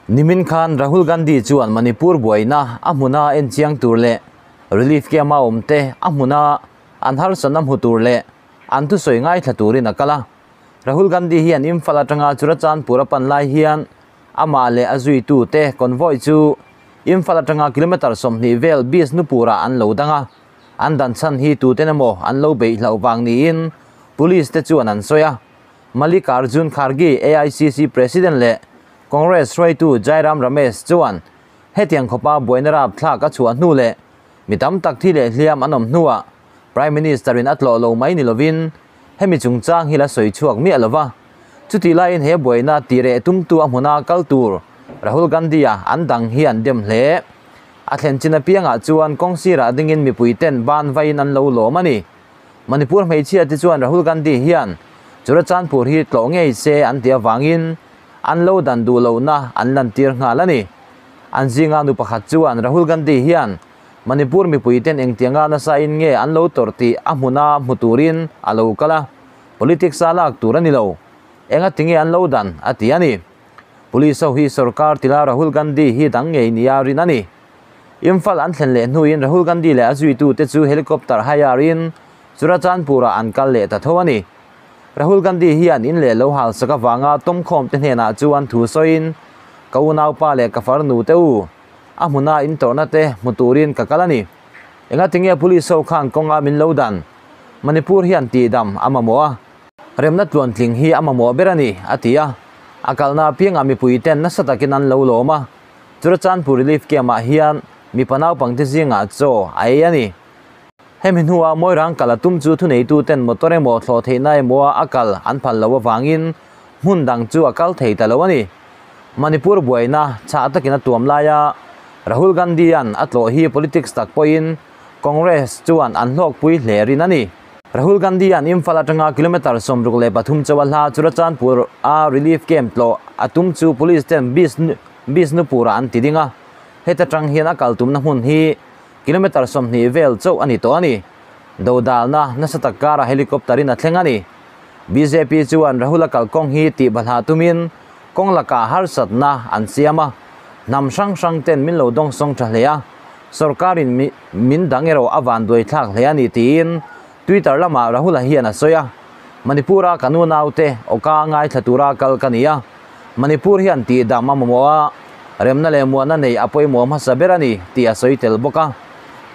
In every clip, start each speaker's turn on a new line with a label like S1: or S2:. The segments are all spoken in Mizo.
S1: Nimin khan Rahul Gandhi chuan Manipur buaina a hmuna en chiang tur leh relief camp-a awmte a hmuna an harsatna hmu tur leh an thusawi ngaithla turin a kal a. Rahul Gandhi hian Imphal atanga Churachandpur a pan lai hian amah leh a zuitute convoy chu Imphal atanga kilometre 20 vel Bishnupur-ah an lo dang a. An dan chhan hi tuten emaw an lo beih hlauh vang niin police te chuan an sawi a. Mallikarjun Kharge, AICC President leh Congress hruaitu Jairam Ramesh chuan hetiang khawpa buaina rapthlak a chhuah hnu leh mi tam tak thi leh hliam an awm hnuah Prime Minister in a tlawh lo mai ni lovin hemi chungchang hi la sawi chhuak miah lova. Chutih laiin he buaina tireh tumtu a hmuna kal tur Rahul Gandhi-a an dang hi an dem hle. A thlen chin apiangah chuan kawng sirah dingin mipui ten ban vaiin an lo lawm a ni. Manipur hmeichhia te chuan Rahul Gandhi hian Churachandpur hi tlawh ngei se an ti avangin an lo dan duh lohna an lantir nghal a ni. An zinga nu pakhat chuan Rahul Gandhi hian Manipur mipui ten engtianga nasa in nge an lo tawrh tih a hmuna hmu turin a lo kal a, politics a lak tur a ni lo. Enga tinge an lo dan a ti a ni. Police ho hi sorkar tila Rahul Gandhi hi dang ngei nia rin a ni. Imphal an thlen leh hnuin Rahul Gandhi leh a zuitute chu helicopter hire in Churachandpur-ah an kal leh ta tho a ni. Rahul Gandhi hian in leh lo hal sak avanga tawmkhawm te hnenah chuan thu sawiin, Ka unaupa leh ka farnu te u, a hmuna in tawrhna te hmu turin ka kal a ni. Enga tinge police ho khan kawnga min lo dan? Manipur hian tihdam a mamawh a. Remna tluantling hi a mamawh ber a ni, a ti a. A kalna apiangah mipui ten nasa takin an lo lawm a. Churachandpur Relief Camp-ah hian mipa naupangte zingah chaw a ei a ni. Hemi hnuah Moirang kal a tum chu thuneituten motor emaw thlawh theihna emaw a kal an phal loh avangin hmun dang chu a kal thei ta lo a ni. Manipur buaina chhah takin a tuam laia Rahul Gandhi-a'n a tlawh hi politics tak pawhin Congress chuan an hlawkpui hle rin a ni. Rahul Gandhi-a'n Imphal atanga kilometre 63 chauh a hla Churachandpur a relief camp tlawh a tum chu police ten Bishnupur-ah an ti ding a, heta tang hian a kal tumna hmun hi kilometre 20 vel chauh a ni tawh a ni. Dodalna nasa tak karah helicopter in a thleng a ni. BJP chuan Rahul-a kalkawng hi tih balhah tumin kawng lakah harsatna an siam a, hnam hrang hrang ten min lo dawngsawng tha hle a, sorkarin min dang erawh a vanduai thlak hle a ni tiin Twitter lamah Rahul-a hian a sawi a. Manipur-a ka nunaute awka ngaithla tura kal ka ni a, Manipur hian tihdam a mamawh a, remna leh muanna nei a pawimawh hmasa ber a ni tih a sawi tel bawk a.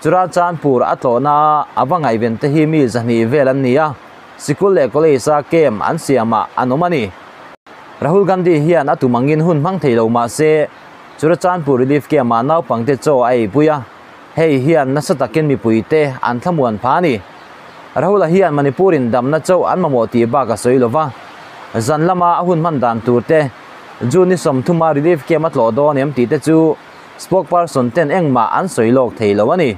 S1: Churachandpur a tlawhna a va ngaihven te hi mi 200 vel an ni a, sikul leh college-a camp an siamah an awm a ni. Rahul Gandhi hian a tum angin hun hmang thei lo mah se, Churachandpur Relief Camp-ah naupangte chaw a eipui a, hei hian nasa takin mipuite an thlamuan pha a ni. Rahul-a hian Manipur-in damna chauh an mamawh tih bak a sawi lo va, zan lama a hun hman dan tur te, June ni 30-a Relief Camp a tlawh dawn em tih te chu spokesperson ten engmah an sawi lawk thei lo a ni.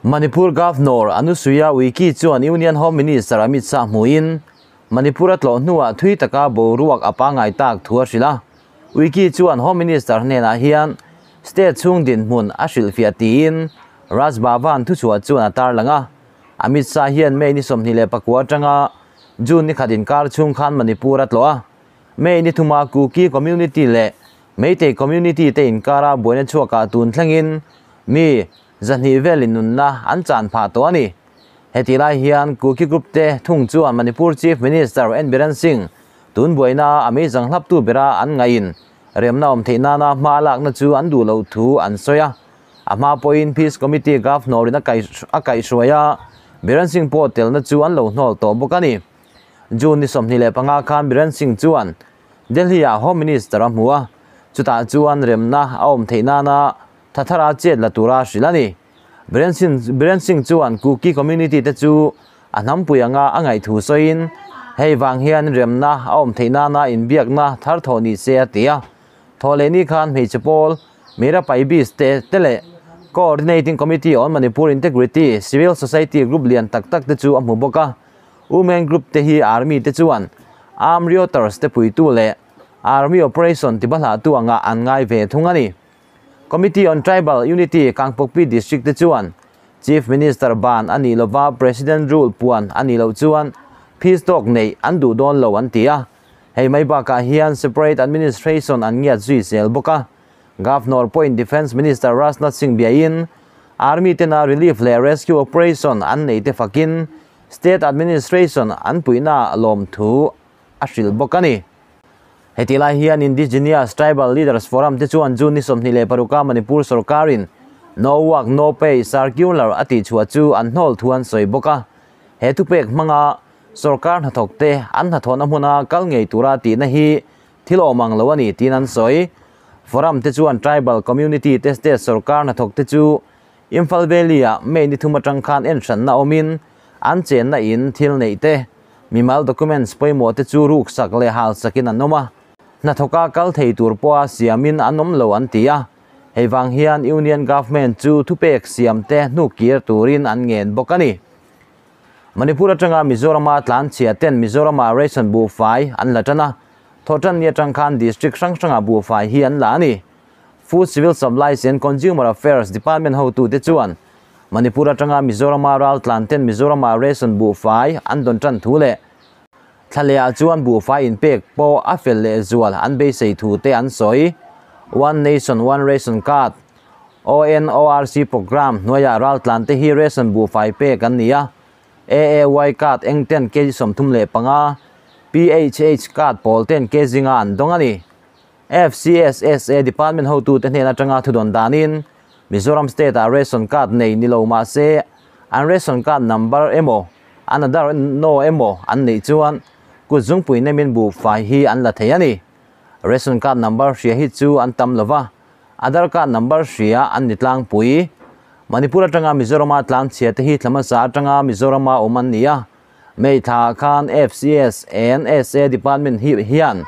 S1: Manipur Governor Anusuiya Uikey chuan Union Home Minister Amit Shah hmuin Manipur a tlawh hnuah thui taka boruak a pangngai tak thu a hrilh a. Uikey chuan Home Minister hnenah hian state chhung dinhmun a hrilhfiah tiin Raj Bhavan thuchhuah chuan a tarlang a. Amit Shah hian May ni 29 atanga June ni khat inkar chhung khan Manipur a tlawh a. May ni thuma Kuki community leh Meitei community te inkara buaina chhuakah tun thlengin mi 200 velin nunna an chan phah tawh a ni. Heti lai hian Kuki group te thung chuan Manipur Chief Minister N Biren Singh tun buaina a meizang hlaptu bera an ngaiin remna awm theih nana hma lakna chu an duh loh thu an sawi a. A hma pawhin Peace Committee Governor in a kaihhruai a, Biren Singh pawh telna chu an lo hnawl tawh bawk a ni. June ni 25 khan Biren Singh chuan Delhi-ah Home Minister a hmu a, chutah chuan remna a awm theih nana thathara chet la tura hrilh a ni. Biren Singh chuan Kuki community te chu a hnampui anga a ngaihthu sawiin hei vang hian remna a awm theih nana inbiakna thar thawh ni se a ti a. Thawh leh ni khan hmeichhe pawl Meira Paibis te te leh Coordinating Committee on Manipur Integrity Civil Society group lian tak tak te chu a hmu bawk a. Women group te hi army te chuan armed rioters te puitu leh army operation tibahlahtu anga an ngai ve thung a ni. Committee on Tribal Unity Kangpokpi District te chuan Chief Minister ban a nih lova President rule puan a nih loh chuan peace talk nei an duh dawn lo an ti a. Hei mai bakah hian separate administration an ngiat zui zel bawk a. Governor pawhin Defence Minister Rajnath Singh biain Army tena relief leh rescue operation an nei te fakin state administration an puihna lawmthu a hrilh bawk a ni. Heti lai hian Indigenous Tribal Leaders Forum te chuan June ni 26 a Manipur sorkarin No Work No Pay circular a tihchhuah chu an hnawl thu an sawi bawk a. He thupek hmanga sorkar hnathawk te an hnathawhna hmuna kal ngei tura tihna hi thil awm ang lo a ni tiin an sawi. Forum te chuan tribal community te state sorkar hnathawk te chu Imphal Valley ah May ni thum atang khan en hranna awmin an chenna in thil neih te, mimal documents pawimawh te chu ruksak leh halsakin an awm a, hnathawka kal thei tur pawha siamin an awm lo an ti a. Hei vang hian Union Government chu thupek siam te hnuk kir turin an ngen bawk a ni. Manipur atanga Mizorama tlanchhia ten Mizorama ration buhfai an la tan a, thawhtan ni atang khan district hrang hranga buhfai hi an la a ni. Food Civil Supplies and Consumer Affairs Department hotu te chuan Manipur atanga Mizorama ral tlan ten Mizorama ration buhfai an dawn tan thu leh thlalehah chuan buhfai inpek pawh a fel leh zual an beisei thu te an sawi. One Nation One Ration Card ONORC program hnuaiah ral tlan te hi ration buhfai pek an ni a. AAY card eng ten kg 35, PHH card pawl ten kg nga an dawng a ni. FCSSA Department hotu te hnen atanga thudawn danin Mizoram State ah ration card nei ni lo mah se an ration card number emaw an Aadhaar no emaw an neih chuan kut zungpui nemin buhfai hi an la thei a ni. Ration card number hria hi chu an tam lova, Aadhaar card number hria an ni tlangpui. Manipur atanga Mizorama tlanchhia te hi thlamasa atanga Mizorama awm an ni a. May thla khan FCS and SA Department hi hian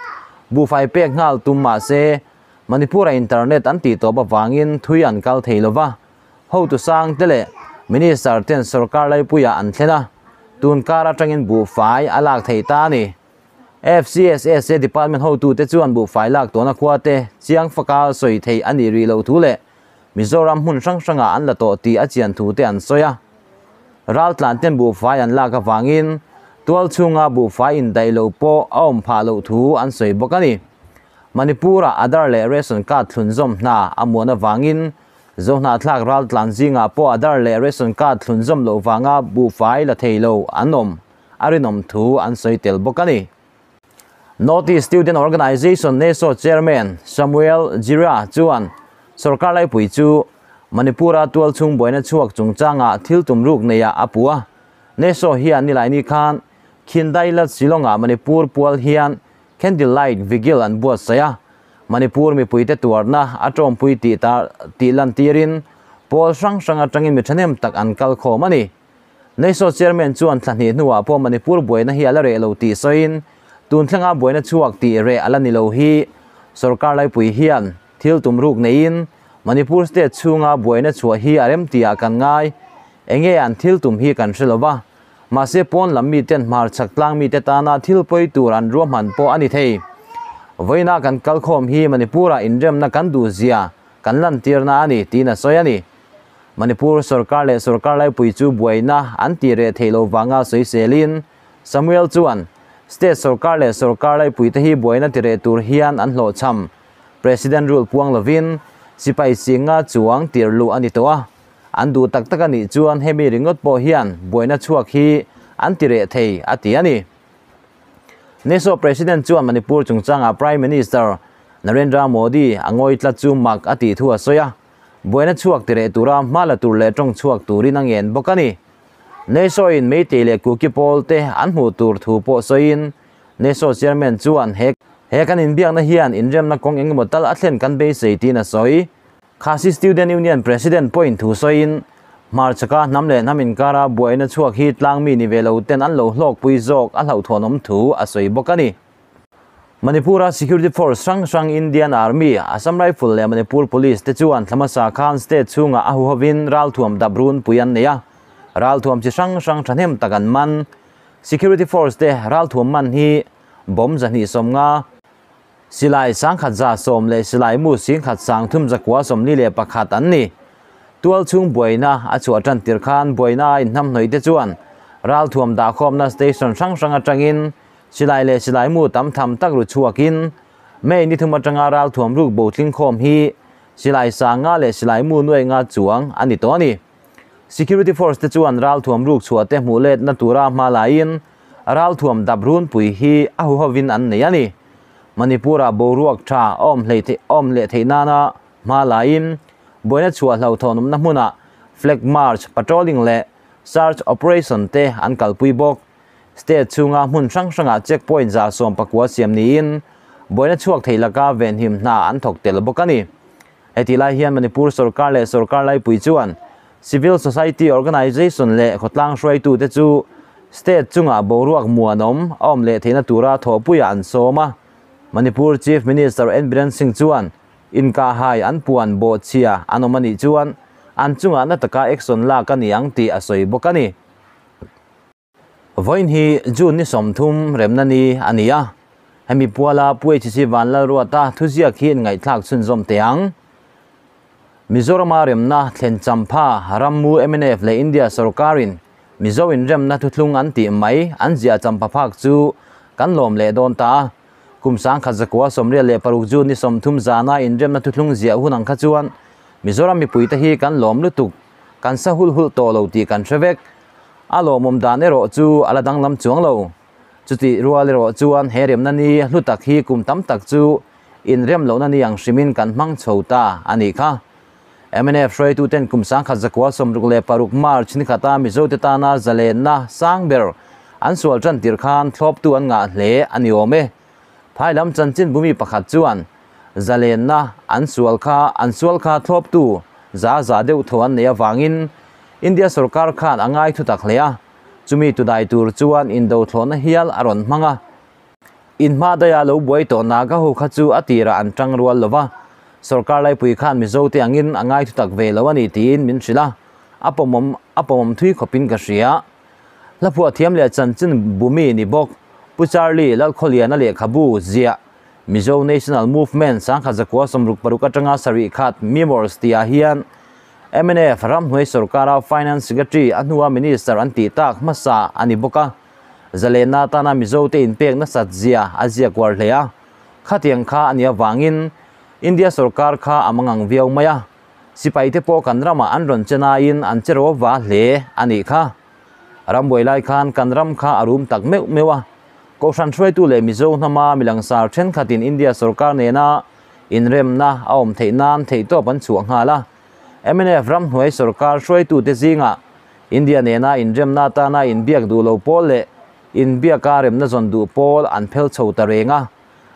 S1: buhfai pek nghal tum mah se Manipura internet an tih tawp avangin thui an kal thei lova. Hotu sang te leh Minister ten sarkar laipuiah an thlen a, tun kar atangin buhfai a lak thei ta a ni. FCSSA Department hotu te chuan buhfai lak tawhna khua te chiang faka sawi thei a nih rih loh thu leh Mizoram hmun hrang hrangah an la tawh tih a chian thu te an sawi a. Ral tlan ten buhfai an lak avangin tual chhunga buhfai indaih lo pawh a awm phah loh thu an sawi bawk a ni. Manipur-ah Aadhaar leh ration card thlunzawm hna a muan avangin Zohnahthlak ral tlan zingah pawh Aadhaar leh ration card thlunzawm loh vanga buhfai la thei lo an awm a rinawm thu an sawi tel bawk a ni. North East Student Organisation NESO Chairman Samuel Jira chuan sorkar laipui chu Manipur-a tual chhung buaina chhuak chungchangah thil tum ruk neiah a pu a. NESO hian nilaini khan Khindaila Shillong-ah Manipur pual hian Candle Light Vigil an buatsaih a, Manipur mipuite tuarna a tawmpui tih tar tih lantirin pawl hrang hrang atangin mi thahnem tak an kal khawm a ni. NESO Chairman chuan thla hnih hnuah pawh Manipur buaina hi a la reh lo tih sawiin tun thlenga buaina chhuak tih reh a la ni lo hi sorkar laipui hian thil tum ruk neiin Manipur state chhunga buaina chhuah hi a rem tihah kan ngai. Enge an thil tum hi kan hre lova, mahse pawn lam miten hmarchhak tlang mite tana thil pawi tur an ruahman pawh a ni thei. Vawiina kan kal khawm hi Manipur-ah inremna kan duh zia kan lantirna a ni tiin a sawi a ni. Manipur sorkar leh sorkar laipui chu buaina an tih reh theih loh vanga sawiselin Samuel chuan state sorkar leh sorkar laipui te hi buaina ti reh tur hian an hlawhchham. President rule puang lovin sipai singa chuang tir luh a ni tawh a. An duh tak tak a nih chuan hemi ringawt pawh hian buaina chhuak hi an ti reh thei a ti a ni. NESO President chuan Manipur chungchangah Prime Minister Narendra Modi a ngawi tlat chu mak a tih thu a sawi a, buaina chhuak ti reh tura hma la tur leh tawng chhuak turin a ngen bawk a ni. NESO in Meitei leh Kuki pawl te an hmuh tur thu pawh sawiin NESO Chairman chuan he he kan inbiakna hian inremna kawng engemaw tal a thlen kan beisei tiin a sawi. Khasi Student Union President pawhin thu sawiin hmarchhaka hnam leh hnam inkara buaina chhuak hi tlang mi ni ve lo ten an lo hlawkpui zawk a hlauhthawnawm thu a sawi bawk a ni. Manipur-a Security Force hrang hrang Indian Army, Assam Rifle leh Manipur Police te chuan thla hmasa khan state chhungah a huhovin ralthuam dap runpui an nei a, ralthuam chi hrang hrang thahnem tak an man. Security Force te ralthuam man hi bomb 250, silai 1110 leh silai mu 1341 an ni. Tual chhung buaina a chhuah tan tir khan buaina a inhnamhnawih te chuan ralthuam dahkhawmna station hrang hrang atangin Silai leh silai mu tam tham tak ru chhuakin May ni thum atanga ralthuam ruk bo tling khawm hi silai sanga leh silai mu nuai nga chuang a ni tawh a ni. Security force te chuan ralthuam ruk chhuah te hmuh let na tura hma laiin ralthuam dap runpui hi a huhovin an nei a ni. Manipur-ah boruak tha awm hlei theih awm leh theih nana hma laiin buaina chhuah hlauhthawnawmna hmunah flag march, patrolling leh search operation te an kalpui bawk. State chhunga hmun hrang hrangah check point 119 siam niin buaina chhuak thei laka venhim hna an thawk tel bawk a ni. Heti lai hian Manipur sorkar leh sorkar laipui chuan civil society organisation leh khawtlang hruaitute chu state chungah boruak muanawm a awm leh theihna tura thawhpuiah an sawm a. Manipur Chief Minister N Biren Singh chuan inkahhai an puan bawhchhia an awm a nih chuan an chungah na taka action lak a ni ang tih a sawi bawk a ni. Vawiin hi June ni 30 remna ni a ni a, hemi puala Pu HC Vanlalruata thuziak hi inngaihthlak chhunzawm teh ang. Mizorama remna thlen champha rammu mnf leh India sorkarin Mizo inremna thuthlung an tih mai an ziah champha phak chu kan lawm leh dawn ta a. Kum 1986 June ni 30 zana inremna thuthlung ziah hun ang kha chuan Mizoram mipuite hi kan lawm lutuk, kan sa hul hul tawh lo tih kan hre vek. A lawmawm dan erawh chu a la danglam chuang lo. Chutih rual erawh chuan he remna ni hlu tak hi kum tam tak chu inrem lohna ni ang hrimin kan hmang chho ta a nih kha. Mnf hruaituten kum 1966 March ni khata Mizote tana zalenna sang ber an sual tan tir khan thlawptu an ngah hle a ni awm e. Phai lam chanchin bumi pakhat chuan zalenna an sual kha an sual kha thlawptu za za deuh tho an nei avangin India sorkar khan a ngai thu tak hle a, chumi tudai tur chuan indo thlawhna hial a rawn hmang a. Inhma daia lo buai tawh Naga ho kha chu a tirah an tang rual lo va, sorkar laipui khan Mizo te angin a ngai thu tak ve lo a ni tiin min hrilh a, a pawmawm a pawmawm thui khawpin ka hria. Hlaphuah thiam leh chanchin bumi ni bawk Pu Charlie Lalkhawliana lehkhabu ziah Mizo National Movement 1966 atanga sarih khat Memoirs tihah hian mnf ramhnuai sorkara Finance Secretary a hnua Minister an tih tak hmasa a ni bawk a. Zalenna atana Mizo te inpek nasat zia a ziak uar hle a. Khatiang kha a nih avangin India sorkar kha a mangang viau mai a. Sipai te pawh kan ramah an rawn che nain an che rawp va hle a nih kha. Rambuai lai khan kan ram kha a rum tak meuh meuh a. Kohhran hruaitu leh Mizo hnama milangsar thenkhatin India sorkar nena inremna a awm theih nan theihtawp an chhuah nghal a. Mnf ramhnuai sorkar hruaitute zingah India nena inremna atana inbiak duh lo pawl leh inbiaka remna zawn duh pawl an phel chho ta reng a.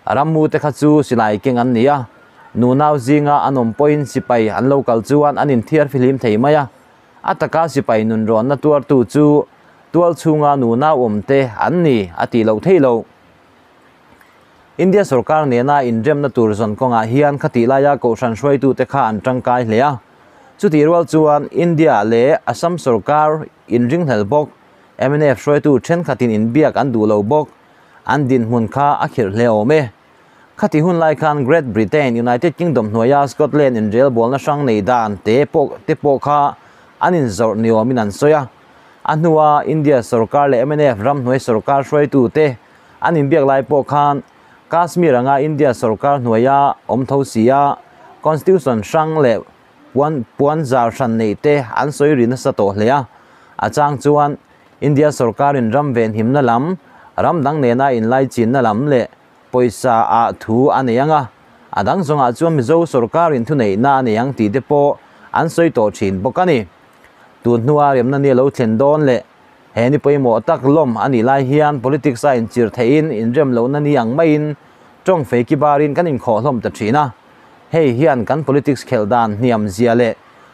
S1: Rammu te kha chu silai keng an ni a, nunau zinga an awm pawhin sipai an lo kal chuan an inthiar fihlim thei mai a. A taka sipai nunrawnna tuartu chu tual chhunga nunau awm te an ni a tih loh theih loh. India sorkar nena inremna tur zawn kawngah hian khatih laia kohhran hruaitute kha an tangkai hle a. Chutih rual chuan India leh Assam sorkar inringhlel bawk, mnf hruaitu thenkhatin inbiak an duh lo bawk, an dinhmun kha a khirh hle awm e. Khatih hun lai khan Great Britain, United Kingdom hnuaia Scotland inrelbawlna hrang nei dan te pawh te pawh kha an inzawrh ni awmin an sawi a. A hnua India sorkar leh mnf ramhnuai sorkar hruaitute an inbiak lai pawh khan Kashmir anga India sorkar hnuaia awm tho si a, Constitution hrang leh puan puan zar hran neih te an sawi ri nasa tawh hle a. A chang chuan India sorkarin ram venhimna lam, ram dang nena inlaichinna lam leh pawisa ah thu a nei ang a, a dang zawngah chuan Mizo sorkarin thuneihna a nei ang tih te pawh an sawi tawh thin bawk a ni. Tun hnua remna ni a lo thlen dawn leh he ni pawimawh tak lawm a nih lai hian politics a inchir theihin inrem lohna ni ang maiin tawng fei ki barin kan inkhawh hlawm ta thin a. Hei hian kan politics khelh dan hniam zia leh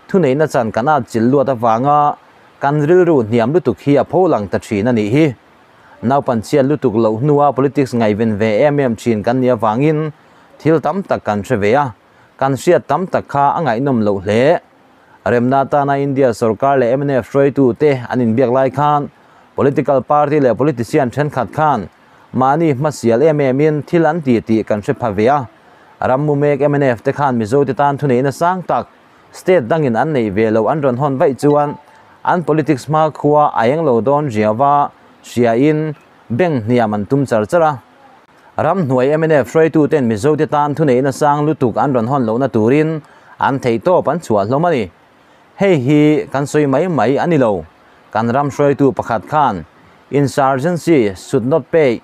S1: thuneihna chan kan at chil luat avanga kan rilru hniam lutuk hi a pho lang ta thin a nih hi. Naupanchhiat lutuk loh hnua politics ngaihven ve em em thin kan nih avangin thil tam tak kan hre ve a, kan hriat tam tak kha a ngaihnawm loh hle. Remna atana India sorkar leh mnf hruaitute an inbiak lai khan political party leh politician thenkhat khan mahni hmasial em emin thil an ti tih kan hre pha ve a. Rammu mek mnf te khan Mizote tan thuneihna sang tak state dangin an nei ve lo an rawn hawn vaih chuan an politics hma khua a eng lo dawn riawa hriain Beng hniam an tum char char a. Ramhnuai mnf hruaituten Mizote tan thuneihna sang lutuk an rawn hawn lohna turin an theihtawp an chhuah hlawm a ni. Hei hi kan sawi mai mai a ni lo. Kan ram hruaitu pakhat khan Insurgency should not pay,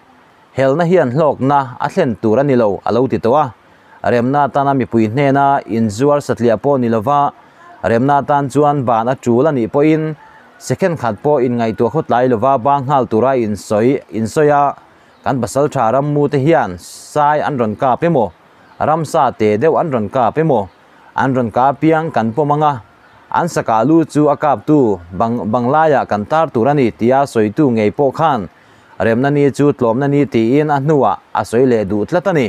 S1: Helna hian hlawkna a thlen tur a ni lo a lo ti tawh a. Remna atana mipui hnena inzuar satliah pawh ni lova, remna atan chuan ban a tul a nih pawhin second khat pawh inngaihtuah khawtlai lova bang nghal tura insawi insawi a, kan pasaltha rammu te hian sai an rawn kap emaw, ramsa te deuh an rawn kap emaw, an rawn kap piang kan pawm ang a, an sakah lu chu a kaptu bang banglaiah kan tar tur a ni tia sawitu ngei pawh khan remna ni chu tlawmna ni tiin a hnuah a sawi leh duh tlat a ni.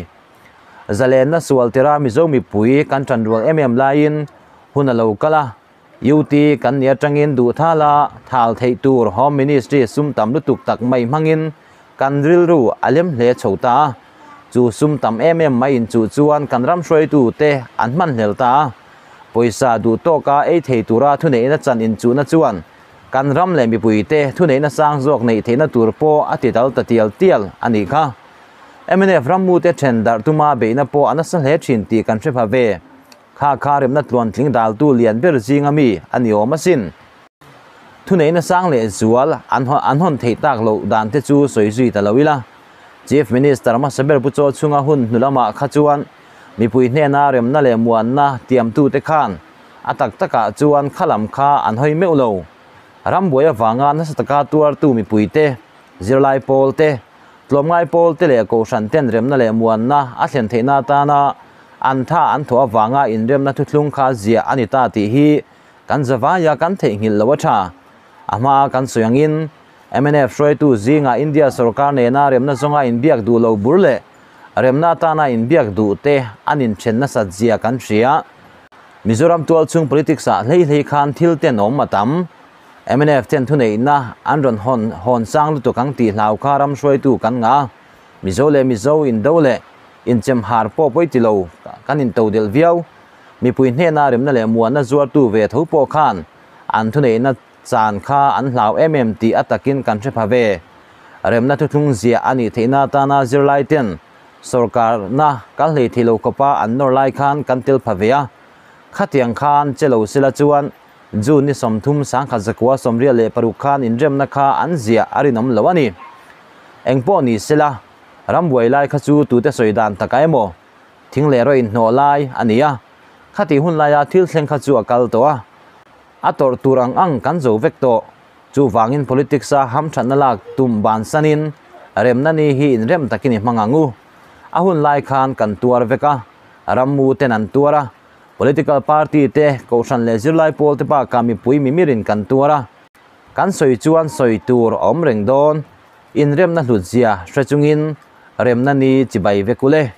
S1: Zalenna sual tira Mizo mipui kan tan rual em em laiin hun a lo kal a, UT kan ni atangin duh thala thal theih tur Home Ministry sum tam lutuk tak mai hmangin kan rilru a lem hle chho ta a, chu sum tam em em mai inchuh chuan kan ram hruaitu te an hmanhlel ta a, pawisa duh tawka ei thei tura thuneihna chan inchuhna chuan kan ram leh mipuite thuneihna sang zawk neih theihna tur pawh a ti dal ta tial tial a nih kha. Mnf rammute then darh tuma beihna pawh a nasa hle thin tih kan hre pha ve. Kha kha remna tluantling daltu lian ber zinga mi a ni awm asin. Thuneihna sang leh zual an an hawn theih tak loh dan te chu sawi zui ta lo ila. Chief Minister hmasa ber Pu Chaw chhunga hun hnu lamah kha chuan mipui hnena remna leh muanna tiamtute khan a tak takah chuan kha lam kha an hawi meuh lo. Rambuai avanga nasa taka tuartu mipuite, zirlai pawlte, Tlawmngai pawl te leh Kohhran ten remna leh muanna a thlen theihna atana an tha an thawh avanga inremna thuthlung kha ziah a ni ta tih hi kan zavaia kan theihnghilh lo a tha. A hmaa kan sawi angin mnf hruaitu zingah India sorkar nena remna zawnga inbiak duh lo bur leh remna atana inbiak duh te an inthen nasat zia kan hria. Mizoram tualchhung politics ah hlei hlei khan thil tenawm a tam. Mnf ten thuneihna an rawn hawn hawn sang lutuk ang tih hlau kha ram hruaitu kan ngah a, Mizo leh Mizo indo leh inchem har pawh pawi ti lo kan into delh viau. Mipui hnena remna leh muanna zuartu ve tho pawh khan an thuneihna chan kha an hlau em em tih a takin kan hre pha ve. Remna thuthlung ziah a nih theihna atana zirlai ten sawrkarna kal hlei thei lo khawpa an nawr lai khan kan tel pha ve a, khatiang khan che lo sela chuan June ni 30 1986 khan inremna kha an ziah a rinawm lo a ni. Engpawh ni sela, rambuai lai kha chu tute sawi dan taka emaw, thing leh rawh inhnawh lai a ni a, khatih hun laia thil thleng kha chu a kal tawh a, a tawrh tur ang ang kan zo vek tawh. Chuvangin politics-a hamthatna lak tum bansanin remna ni hi inrem takin i hmang ang u. A hun lai khan kan tuar vek a, rammu ten an tuar a, Political party te, kohhran leh zirlai pawl te bakah mipui mimirin kan tuar a, kan sawi chuan sawi tur a awm reng dawn. Inremna hlutzia hre chungin remna ni chibai vek ule.